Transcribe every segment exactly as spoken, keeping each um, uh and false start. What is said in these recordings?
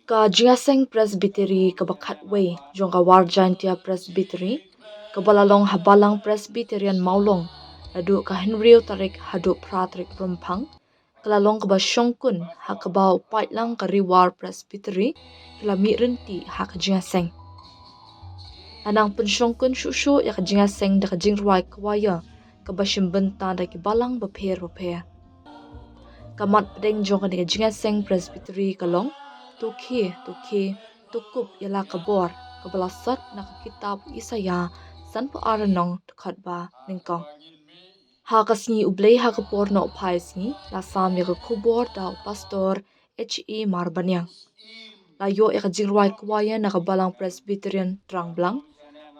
Ka Jingïaseng Presbytery kaba khatwei jong ka War Jaintia Presbytery, kaba la long ha Balang Presbyterian Mawlong naduh ka hynriew tarik haduh phra tarik Rymphang, ka la long kaba shongkun ha kaba u paidlang ka Ri War Presbytery ki la mih rynti ha ka jingïaseng. La nang pynshongkun shuh shuh ïa ka jingïaseng da ka jingrwai kwaya kaba shim bynta da ki balang bapher bapher. Ka mat pdeng jong kane ka Jingïaseng Presbytery ka long: To khie, to khie, to kup ïa la ka bor, kaba la sot na ka kitab Isaïah sanphew ar lynnong dkhot ba nyngkong. Ha ka sngi U Blei ha ka por nohphai sngi, la sam ïa ka khubor da u Pastor H E Marbaniang. La ïoh ïa ka jingrwai kwaya na ka Balang Presbyterian Trangblang,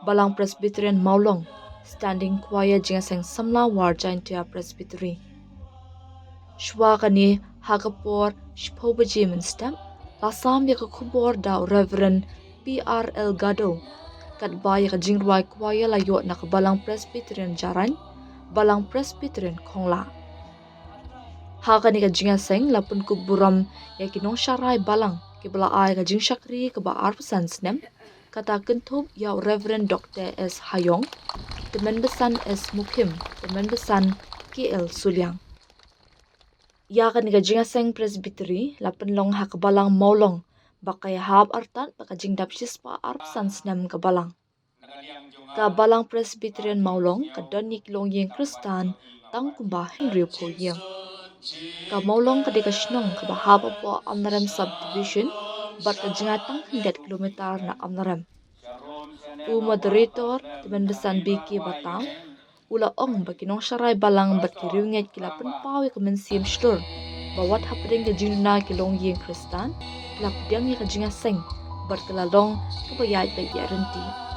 Balang Presbyterian Mawlong, Standing Choir Jingïaseng Samla War Jaintia Presbytery. Shuwa kane, ha ka por shiphew baje mynstep, la sam ïa ka khubor da u Reverend P R L Gado. Katba ïa ka jingrwai kwaya la ïoh na ka Balang Presbyterian Jarain, Balang Presbyterian Khongla. Ha kane ka jingïaseng la pynkup burom ïa ki nongsharai balang kiba la ai ka jingshakri kaba arphew san snem, kata kynthup ïa u Reverend Doctor S Hayong, Tymmen Basan S Mukhim, Tymmen Basan K L Suliang. Ïa kane ka Jingïaseng Presbytery la pynlong ha ka Balang Mawlong, ba ka ïahap artat bad ka jingdap shispah arphew san snem ka balang. Ka Balang Presbyterian Mawlong ka don ïa ki longïing Khristan tang kumba hynriewphew ïing. Ka Mawlong ka dei ka shnong kaba hap hapoh Amlarem Subdivision bad ka jngai tang khyndiat kilometer na Amlarem. U Moderator, Tymmen Basan B K Batam, u la ong ba ki nongsharai balang bad ki riewngeit ki la pynpaw ïa ka mynsiem shlur ba wat hapdeng ka jingduna ki longïing Khristan, ki la pdiang ïa ka jingïaseng bad ka la long kaba ïaid beit ïaid ryntih.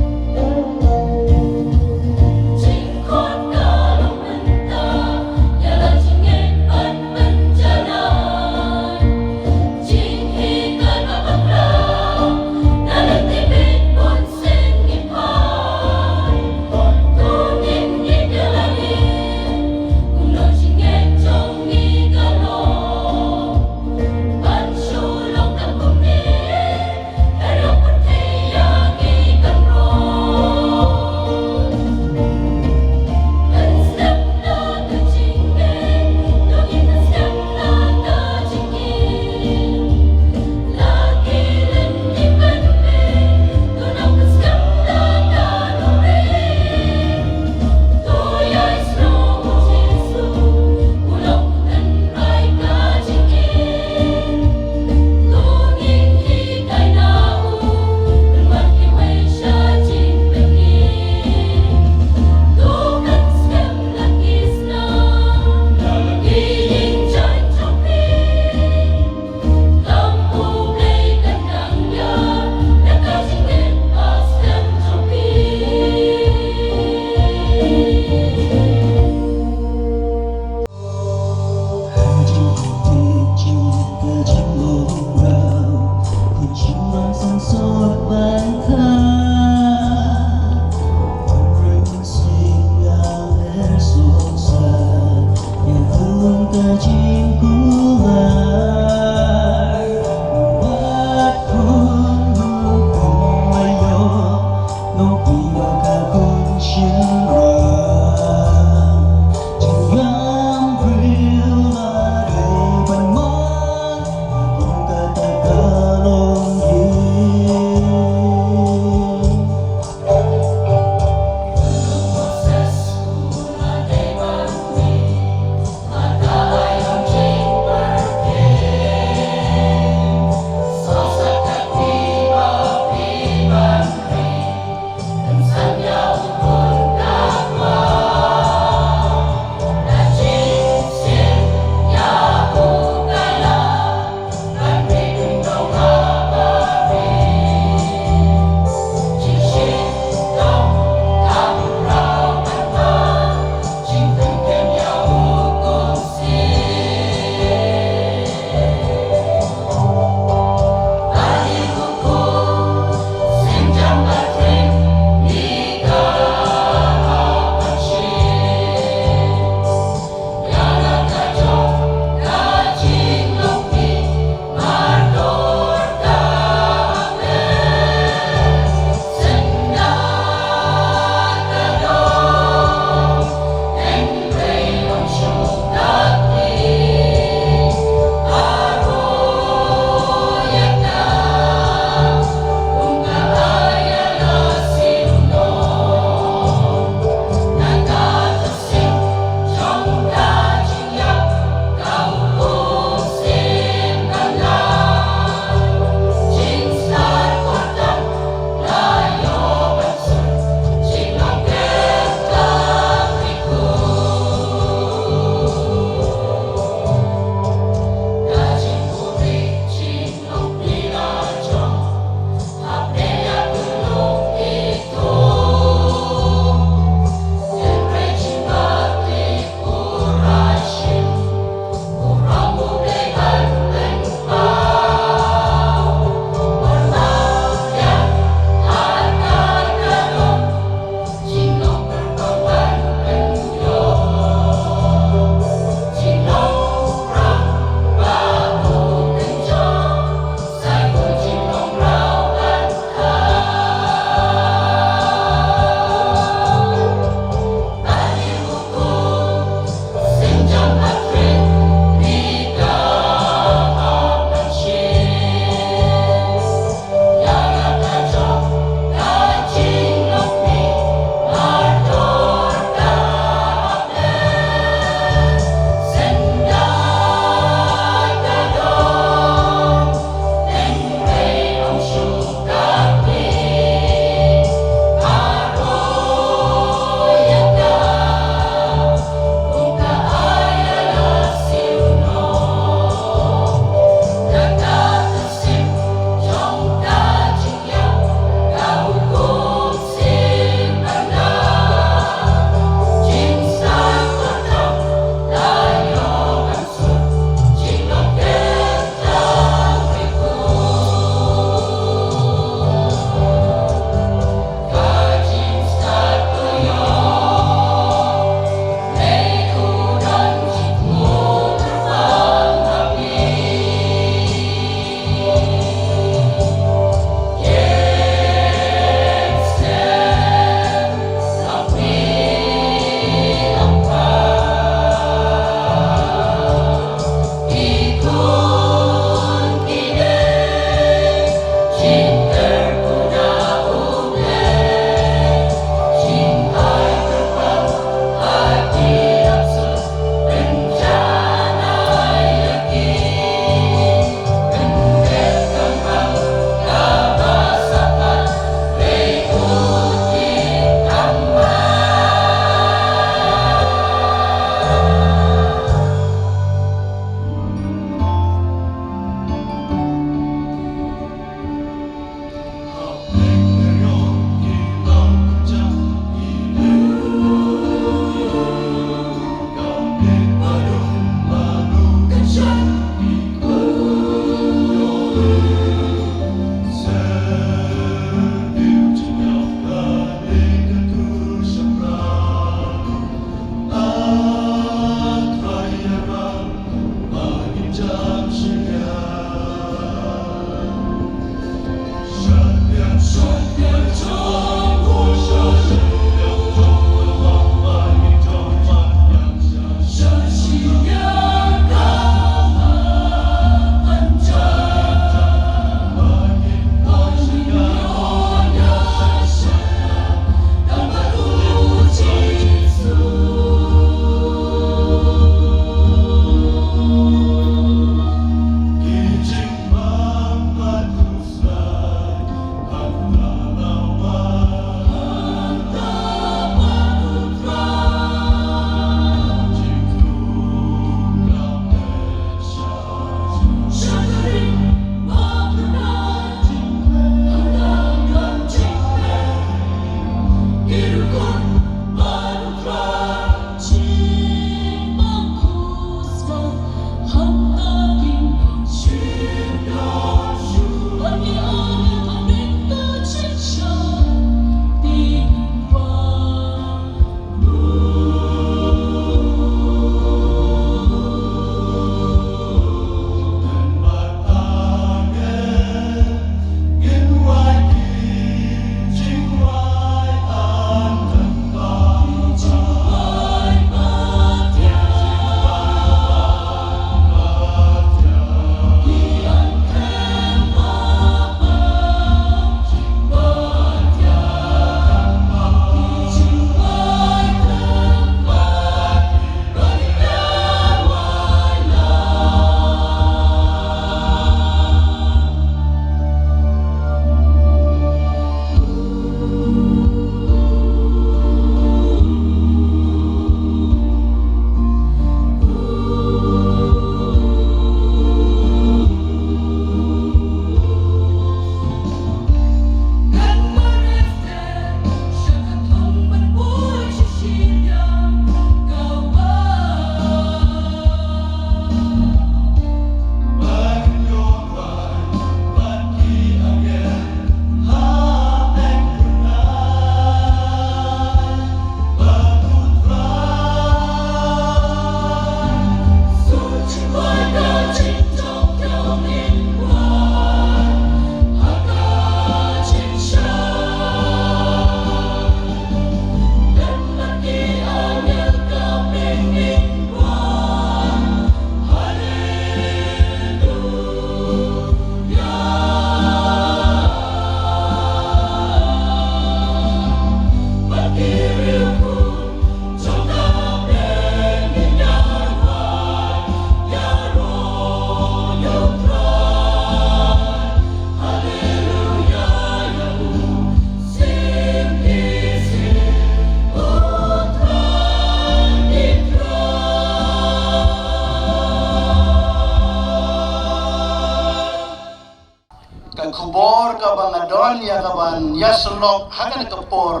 Ka khubor kaba nga don ïa kaban ïasyllok ha kane ka por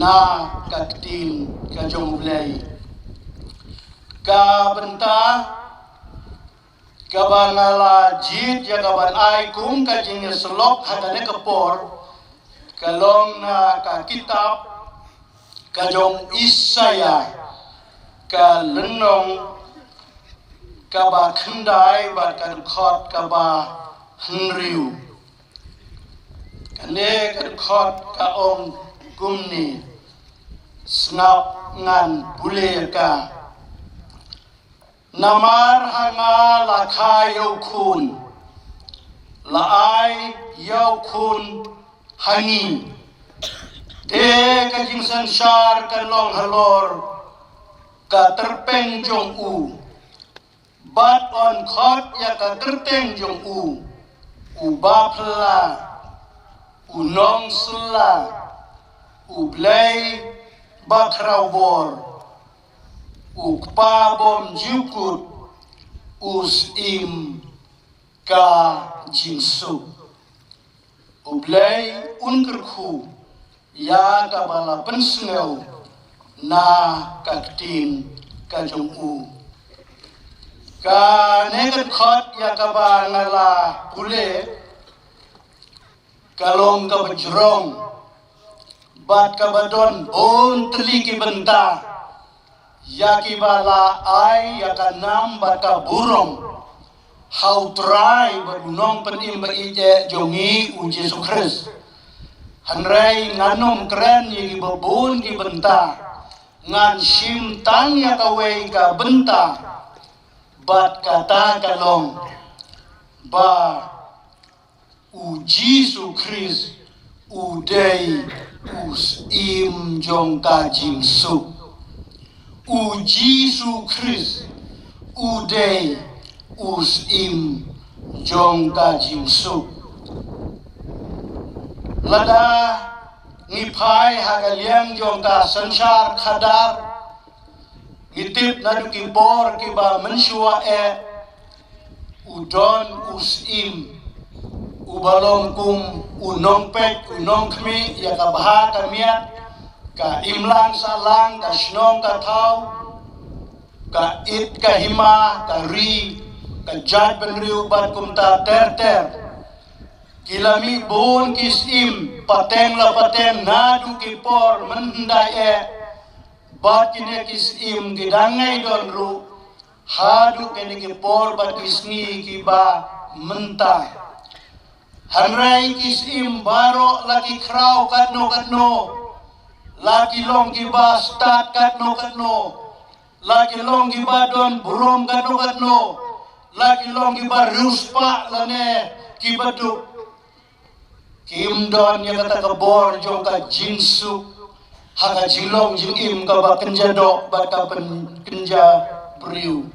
na ka ktien ka jong U Blei. Ka bynta kaba nga la jied ïa kaban ai kum ka jingïasyllok ha kane ka por ka long na ka kitab ka jong Isaiah, ka lynnong kaba khyndai bad ka dkhot kaba hynriew. Kane ka dkhot ka ong kumne, sngap ngan pule ïa ka. Namar ha nga la kha ïa u khun, la ai ïa u khun ha ngi. Te ka jingsynshar ka long halor ka tyrpeng jong u, bad yn khot ïa ka kyrteng jong u, u Baphylla, u Nongsylla, u Blei Bakhrawbor, u Kpa Bymjukut, u Syiem ka Jingsuk. U Blei un kyrkhu ïa kaba la pynsngew na ka ktien ka jong u. Kane ka dkhot ïa kaba nga la pule ka long kaba jrong bad kaba don bun tylli ki bynta ïa kiba la ai ïa ka nam bad ka burom ha U Trai bad U Nongpynim ba ïeit jong ngi U Jisu Khrist. Hynrei ngan ym kren ïa kiba bun ki bynta, ngan shim tang ïa kawei ka bynta, bad kata ka long ba u Jisu Khrist u dei u Syiem jong ka jingsuk. U Jisu Khrist u dei u Syiem jong ka jingsuk. Lada ngi phai ha ka liang jong ka synshar khadar, ngi tip naduh ki por kiba mynshuwa eh, u don u Syiem uba long kum u nongpeit u nongkhmih ïa ka bha ka miat, ka imlang sahlang, ka shnong ka thaw, ka it ka hima, ka ri, ka jaitbynriew bad kumta ter ter. Ki la mih bun ki syiem pateng la pateng naduh ki por mynhyndai eh, bad kine ki syiem ki dang ngai don ruh haduh kine ki por bad ki sngi kiba mynta. Hynrei ki syiem baroh la ki khraw katno katno, la ki long kiba stad katno katno, la ki long kiba don burom katno katno, la ki long kiba riewspah lane kiba duk, kim don ïa kata ka bor jong ka jingsuk ha ka jinglong jingim kaba kynja doh bad ka pynkynja briew.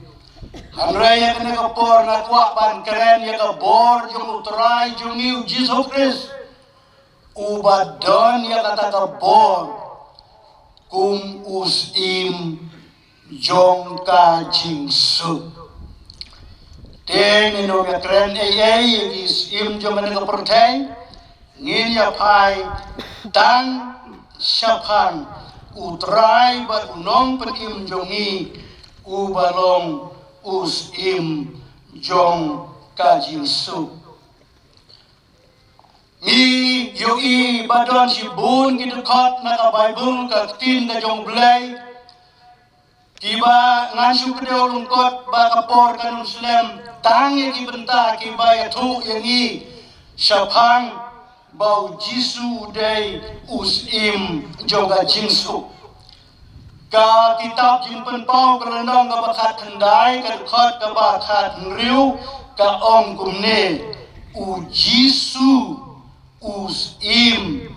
Hynrei ïa kane ka por nga kwah ban kren ïa ka bor jong U Trai jong ngi U Jisu Khrist, uba don ïa kata ka bor kum u Syiem jong ka jingsuk. Te ngin ym ïa kren ei ei ïa ki syiem jong kane ka pyrthei, ngin ïa phai tang shaphang U Trai bad U Nongpynim jong ngi, uba long u Syiem jong ka jingsuk. Ngi ïohi ba don shibun ki dkhot na ka Baibl, ka ktien ka jong U Blei, kiba ngan shu kdew lyngkot ba ka por kan ym slem tang ïa ki bynta kiba ïathuh ïa ngi shaphang ba U Jisu u dei u Syiem jong ka jingsuk. Ka kitab Jingpynpaw ka lynnong kaba khatkhyndai, ka dkhot kaba khathynriew, ka ong kumne: U Jisu u Syiem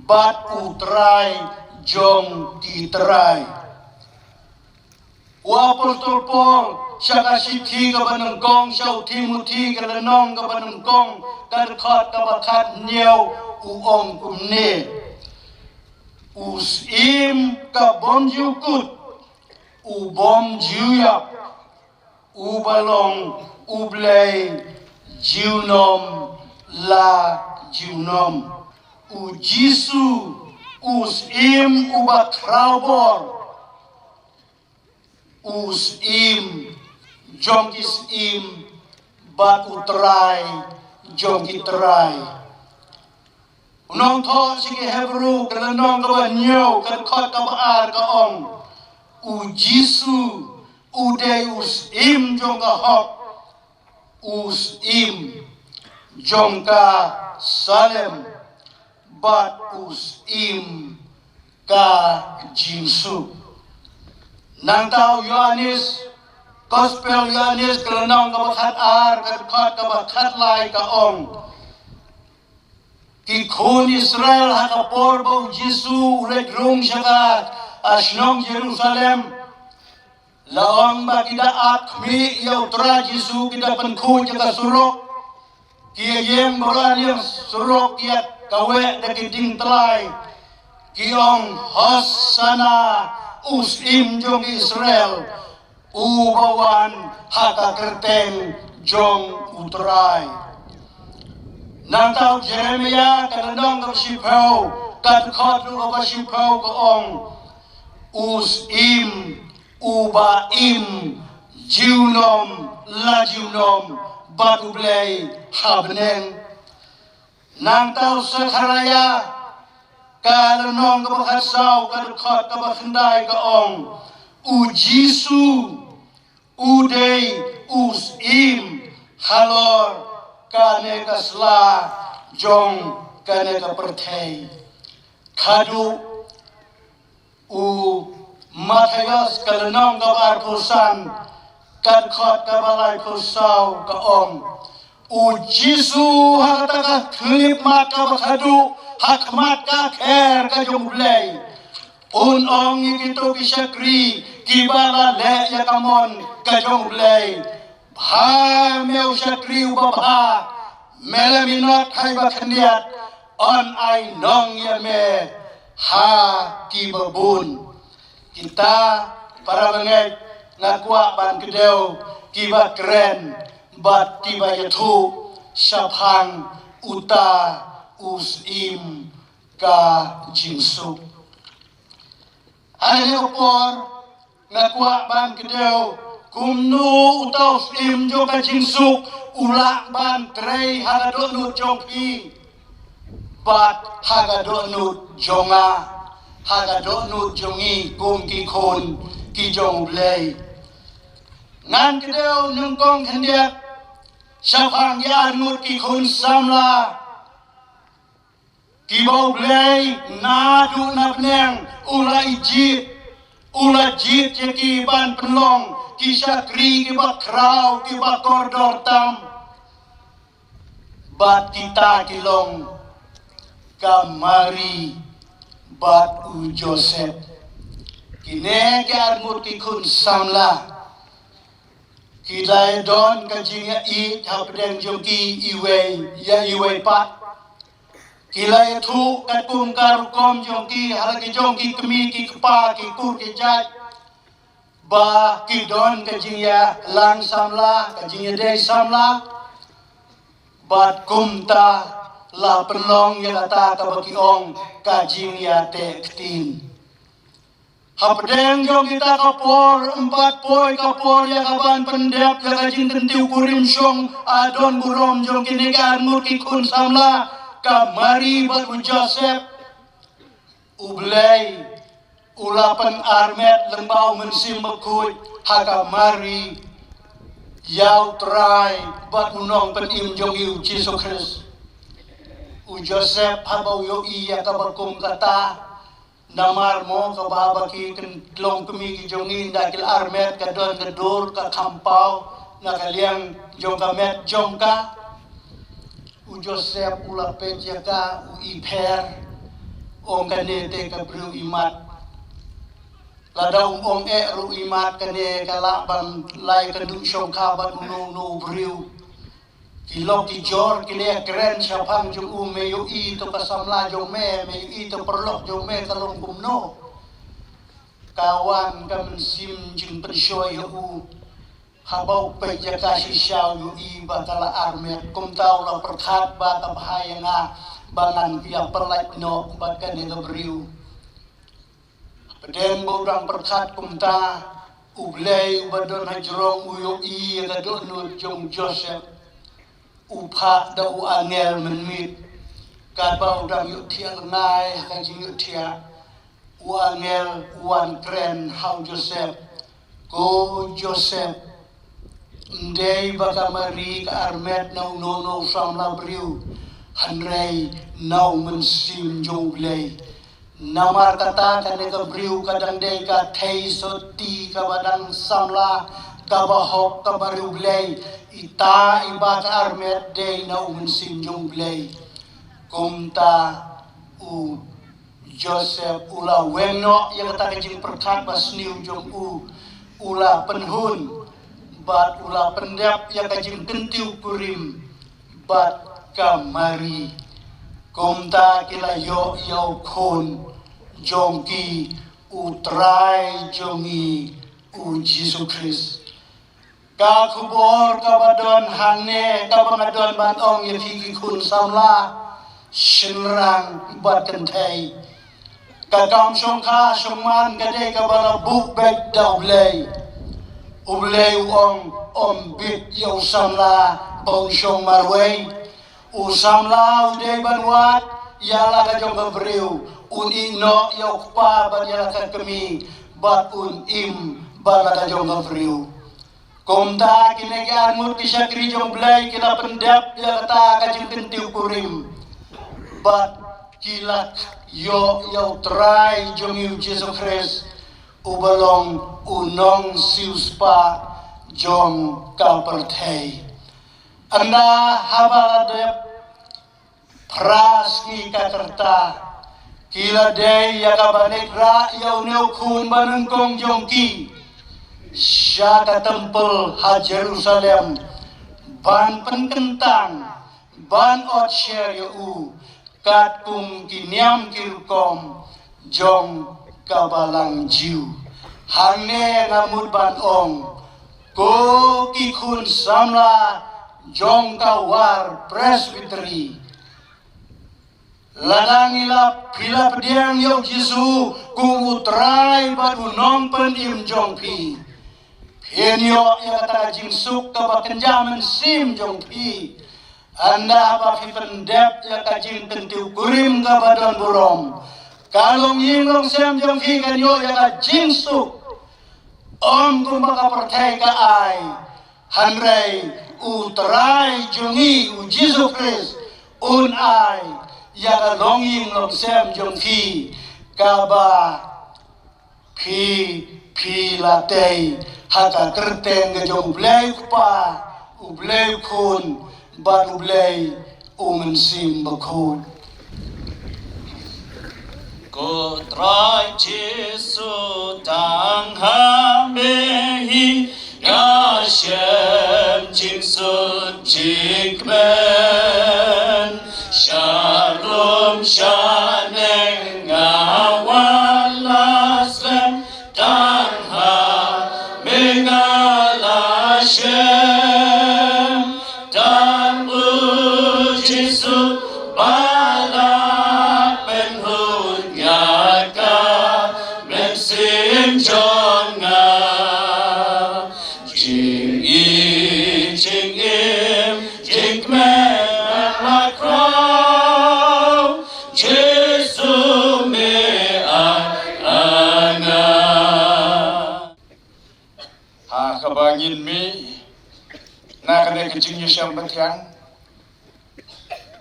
bad U Trai jong ki trai. U Apostol Paul sha ka shithi kaba nyngkong sha u Timothi, ka lynnong kaba nyngkong, ka dkhot kaba khathynñiew, u ong kumne: U Syiem ka bym ju kut, u bym ju ïap, uba long U Blei junom la junom. U Jisu u Syiem uba khraw bor, u Syiem jong ki syiem bad U Trai jong ki trai. U nongthoh sha ki Hebru, ka lynnong kaba hynñiew, ka dkhot kaba ar, ka ong: U Jisu u dei u Syiem jong ka hok, u Syiem jong ka salem bad u Syiem ka jingsuk. Nangta u Ïoannis, Gospel Ïoannis, ka lynnong kaba khatar, ka dkhot kaba khatlai, ka ong: Ki khun Israel ha ka por ba U Jisu u leit rung sha ka, ah, shnong Jerusalem, la ong ba ki da ap khmih ïa U Trai Jisu, ki da pynkhuid ïa ka surok, ki ïeng baroh ar liang surok, ki ïa kaweh da ki dieng tlai, ki ong: Hosana, u Syiem jong Israel, uba wan ha ka kyrteng jong U Trai. Nangta u Jeremaïah, ka lynnong kaba shiphew, ka dkhot ruh kaba shiphew, ka ong: U Syiem uba im junom la junom bad U Blei ha bneng. Nangta u Sakharaïah, ka lynnong kaba khatsaw, ka dkhot kaba khyndai, ka ong: U Jisu u dei u Syiem halor kane ka sla jong kane ka pyrthei. Khadduh u Mathaios ka lynnong kaba arphew san, ka dkhot kaba laiphew saw ka ong, u Jisu ha kata ka khyllipmat kaba khadduh ha khmat ka kher ka jong U Blei, un ong ïa kito ki shakri kiba la leh ïa ka mon ka jong U Blei, "Bha me u shakri uba bha, me la minot ha iba khyndiat, yn ai nong ïa me ha kiba bun." Kita para bangeit, nga kwah ban kdew kiba kren bad kiba ïathuh shaphang uta u Syiem ka jingsuk. Ha kane ka por nga kwah ban kdew kumno uta u Syiem jong ka jingsuk u lah ban trei ha ka dohnud jong phi bad ha ka dohnud jong nga, ha ka dohnud jong ngi kum ki khun ki jong U Blei. Ngan kdew nyngkong khyndiat shaphang ïa arngut ki khun samla kiba U Blei naduh na bneng u la jied, u la jied ïa ki ban pynlong ki shakri kiba khraw, kiba kordor tam. Bad kita ki long ka Mari bad u Joseph. Kine ki arngut ki khun samla ki la ïadon ka jingïaieit hapdeng jong ki iwei ïa iwei pat. Ki la ïathuh katkum ka rukom jong ki ha la ki jong ki kmie ki kpa, ki kur ki jait, ba ki don ka jingïalang samla, ka jingïadei samla. Bad kumta la pynlong ïa kata kaba ki ong ka jingïateh ktien. Hapdeng jong kita ka por, ym pat poi ka por ïa ka ban pyndep ïa ka jingkyntiew kurim shong, a, don burom jong kine ki arngut ki khun samla, ka Mari bad u Joseph, U Blei u la pynarmet lyngba U Mynsiem Bakhuid ha ka Mari ïa U Trai bad U Nongpynim jong ngi U Jisu Khrist. U Joseph haba u ïohi ïa kaba kum kata, namar mo kaba haba ki khyllung kmie ki jong ngi ynda ki la armet ka don ka dur ka kham paw na ka liang jong ka met jong ka. U Joseph u la peit ïa ka, u ipher, ong, kane te ka briew imat. Lada um ong eh ruh imat, kane ka lah ban lai ka duk shongkha bad uno uno u briew. Ki lok ki jor ki la kren shaphang jong u, me ïohi to ka samla jong me, me ïohi to paralok jong me ka long kumno. Ka wan ka mynsiem jingpynshoi ha u. Haba u peit ïa ka shisha u ïohi ba ka la armet, kumta u la pyrkhat ba ka bha ïa nga ba ngan ïa pyllait noh bad kane ka briew. Hapdeng ba u dang pyrkhat kumta, U Blei uba don hajrong u ïohi ïa ka dohnud jong u Joseph. U phah da u angel mynmiet. Katba u dang ïohthiah lyngngai ha ka jingïohthiah, u angel u wan kren ha u Joseph, "Ko Joseph, ym dei ba ka Mari ka armet na uno uno u samla briew, hynrei na U Mynsiem jong U Blei. Namar kata kane ka briew ka dang dei ka theisotti kaba dang samla, kaba hok, kaba riewblei. Ita iba ka armet dei na U Mynsiem jong U Blei." Kumta u Joseph u la weng noh ïa kata ka jingpyrkhat basniew jong u, u la pynhun bad u la pyndep ïa ka jingkyntiew kurim bad ka Mari. Kumta ki la ïoh ïa u khun jong ki, U Trai jong ngi, U Jisu Khrist. Ka khubor kaba don hangne, kaba nga don ban ong ïa phi ki khun samla, shynrang bad kynthei. Ka kam shongkha shongman ka dei kaba la buh beit da U Blei. U Blei u ong, ym bit ïa u samla ba un shong marwei. U samla u dei ban wad ïa la ka jong ka briew, un ïehnoh ïa u kpa bad ïa la ka kmie, bad un im bad la ka jong ka briew. Kumta kine ki arngut ki shakri jong U Blei ki la pyndep ïa kata ka jingkyntiew kurim. bad ki la ïoh ïa u Trai jong ngi u Jisu Khrist, uba long u nongsiewspah jong ka pyrthei. Ynda haba la dep phra sngi ka rta, ki la dei ïa kaba leit rah ïa une u khun banyngkong jong ki sha ka templ ha Jerusalem, ban pynkyntang, ban ot sher ïa u katkum ki niam ki rukom jong ka Balang Jiw. Hangne nga mut ban ong, ko ki khun samla jong ka War Presbytery, lada ngi la, phi la pdiang ïa u Jisu kum u Trai bad u Nongpynim jong phi, phin ïoh ïa kata ka jingsuk kaba kynja mynsiem jong phi. Ynda ba phi pyndep ïa ka jingkyntiew kurim kaba don burom, ka longïing longsem jong phi kan ïoh ïa ka jingsuk. Ym kumba ka pyrthei ka ai, hynrei u Trai jong ngi u Jisu Khrist un ai ïa ka longïing longsem jong phi, kaba phi, phi la tei ha ka kyrteng ka jong U Blei U Kpa, U Blei U Khun bad U Blei U Mynsiem Bakhuid. Ko Trai Jisu, tang ha me hi nga shem jingsuk jingkmen. Sha lum sha neng nga wan la slem, tang ha me nga la shem. Tang u Jisu ba la pynhun ïa ka mynsiem jong nga. Jingïeit, jingim, jingkmen la khraw, Jisu me ai ha nga. Ha kaba ngin mih na kane ka jingïashem bathiang,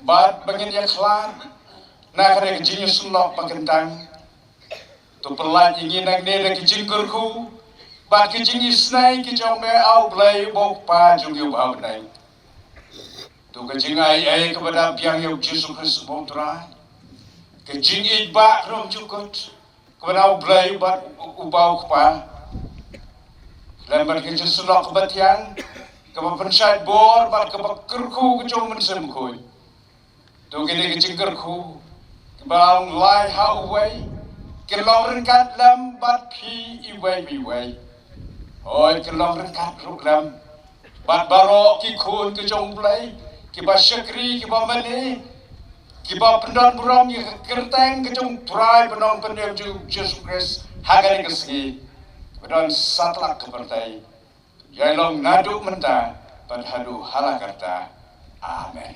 bad ba ngin ïakhlad na kane ka jingïasyllok ba kyntang, to pyllait ïa ngi nangne da ka jingkyrkhu bad ka jingisynei ka jong me, A Blei, U Kpa jong ngi uba ha bneng. To ka jingai ei kaba da biang ïa u Jisu Khrist uba u Trai, ka jingïeit ba khlem jukut kaba na U Blei bad u, uba U Kpa, lem bad ka jingïasyllok kaba thiang, kaba pynshait bor bad kaba kyrkhu ka jong u Mynsiem Bakhuid. To kine ki jingkyrkhu kiba ong lai ha uwei, ki long ryngkat lem bad phi iwei pa iwei. Hooid, ki long ryngkat ruh lem bad baroh ki khun ki jong U Blei, kiba shakri, kiba mane, kiba pyndon burom ïa ka kyrteng ka jong U Trai bad Nongpynim jong ngi u Jisu Khrist ha kane ka sngi, kiba don satlak ka pyrthei. Ïa long naduh mynta bad haduh hala karta. Amen.